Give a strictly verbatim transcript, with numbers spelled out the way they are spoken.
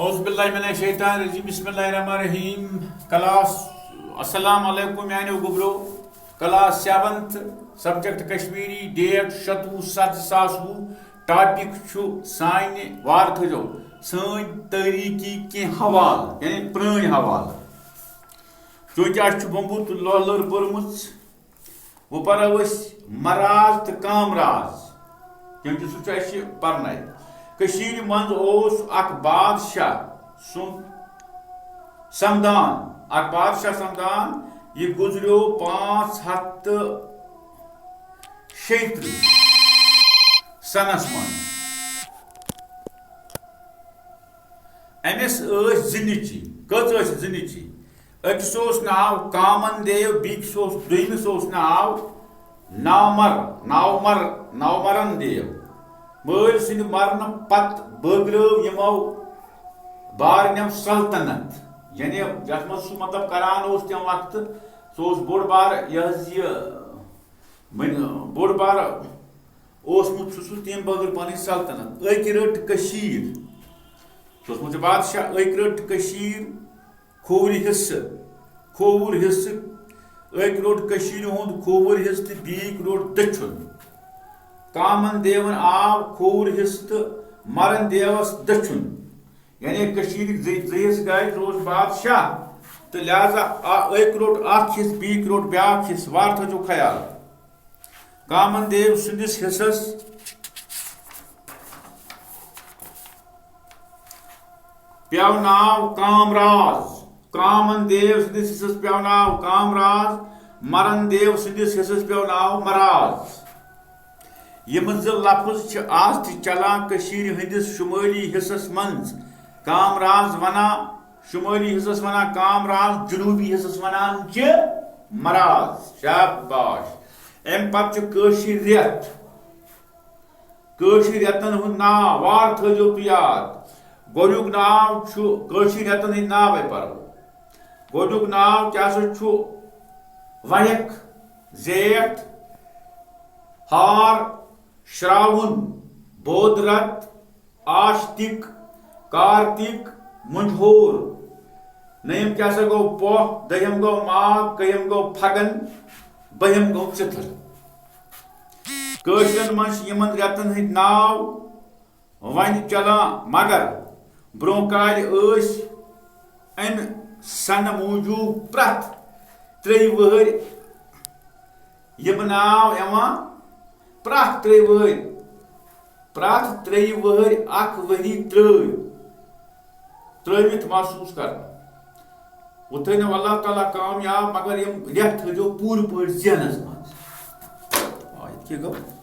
اعوذ باللہ من الشیطان الرجیم، بسم اللہ الرحمن الرحیم۔ کلاس، السلام علیکم میانیو گوبرو۔ Class seventh, subject Kashmiri, date شتوُہ ستھ زٕ ساس وُہ۔ ٹاپک چھُ سانہِ وار تھٲوزیو سٲنۍ تٲریٖخی کینٛہہ حوالہٕ، یعنی پرٛٲنۍ حوالہٕ۔ چوٗنٛکہِ اَسہِ چھُ بومبُت لۄلٕر پٔرمٕژ، وۄنۍ پَرو أسۍ مَراز تہٕ کامراز، کیونٛکہِ سُہ چھُ اَسہِ پَرنَے۔ کٔشیٖرِ منٛز اوس اَکھ بادشاہ سُنٛد سَمدان، اَکھ بادشاہ سَمدان، یہِ گُزریو پانٛژھ ہَتھ تہٕ شیٚیہِ تٕرٛہ سَنَس منٛز۔ أمِس ٲسۍ زٕ نیٚچِوۍ۔ کٔژ ٲسۍ زٕ نیٚچِوۍ؟ أکِس اوس ناو کامن دیو، بیٚکِس اوس، دوٚیمِس اوس ناو ناومر، ناومر، ناومرن دیو۔ مٲلۍ سٕنٛدِ مرنہٕ پتہٕ بٲگرٲو یِمو بارنٮ۪و سلطنت، یعنی یتھ منٛز سُہ مطلب کران اوس تمہِ وقتہٕ، سُہ اوس بوٚڑ بار، یہِ حظ یہِ، وۄنۍ بوٚڑ بار اوسمُت چھُ سُہ تمہِ بٲگرٕ پنٕنۍ سلطنت۔ أکۍ رٔٹ کٔشیٖر، سُہ اوسمُت چھُ بادشاہ، أکۍ رٔٹ کٔشیٖر کھوورِ حصہٕ، کھووُر حصہٕ، أکۍ روٚٹ کٔشیٖرِ ہُنٛد کھووُر حصہٕ تہٕ بیٚکۍ روٚٹ دٔچھُن۔ کامن دیون آو کھووُر حصہٕ تہٕ مرن دیوس دٔچھُن۔ یعنی کٔشیٖرٕکۍ زٕ، زٕ حصہٕ گٔے، سُہ اوس بادشاہ، تہٕ لہذا آ-، أکۍ روٚٹ اکھ حصہٕ، بیٚکۍ روٚٹ بیٛاکھ حصہٕ، وار تھٲوزیو خیال۔ کامن دیو سٕنٛدِس حصس پیٛو ناو کامراز۔ کامن دیو سٕنٛدِس حصس پیٛو ناو کامراز، مرن دیو سٕنٛدِس حصس پیٛو ناو مراز۔ یِم زٕ لفظ چھِ آز تہِ چلان کٔشیٖرِ ہٕنٛدِس شُمٲلی حصس منٛز۔ کامراز ونان، شُمٲلی حصس ونان کامراز، جنوٗبی حصس ونان چھِ مراز۔ شاباش۔ اَمہِ پتہٕ چھِ کٲشِرۍ رٮ۪تھ۔ کٲشِرۍ رٮ۪تن ہُنٛد ناو وار تھٲوزیو تُہۍ یاد۔ گۄڈٕنیُک ناو چھُ، کٲشِرۍ رٮ۪تن ہٕنٛدۍ ناوے پرو۔ گۄڈٕنیُک ناو کیٛاہ سا چھُ؟ وَیَکھ، زیٹھ، ہار، شراوُن، بود رت، آشتِک، کارتِک، مُنجہور۔ نٔیِم کیٛاہ سا گوٚو؟ پۄہ۔ دٔہِم گوٚو ماگ، کٔہِم گوٚو؟ پھگن، بٔہِم گوٚو؟ ژِتھر۔ کٲشرٮ۪ن منٛز چھِ یِمن رٮ۪تن ہٕنٛدۍ ناو وۄنۍ چلان، مگر برٛونٛہہ کالہِ ٲسۍ اَمہِ سنہٕ موٗجوٗب پرٛٮ۪تھ ترٛیٚیہِ وٕہٕرۍ یِم ناو یِوان، پرٛٮ۪تھ ترٛیٚیہِ وٕہٕرۍ، پرٛٮ۪تھ ترٛیٚیہِ وٕہٕرۍ اکھ ؤری ترٛٲوۍ، ترٛٲوِتھ محسوٗس کرنہٕ۔ وۄنۍ تھٲینو اللہ تعالیٰ کامیاب، مگر یِم رٮ۪تھ تھٲیزیو پوٗرٕ پٲٹھۍ ذہنس منٛز۔ آ، یِتھ کٔنۍ گوٚو۔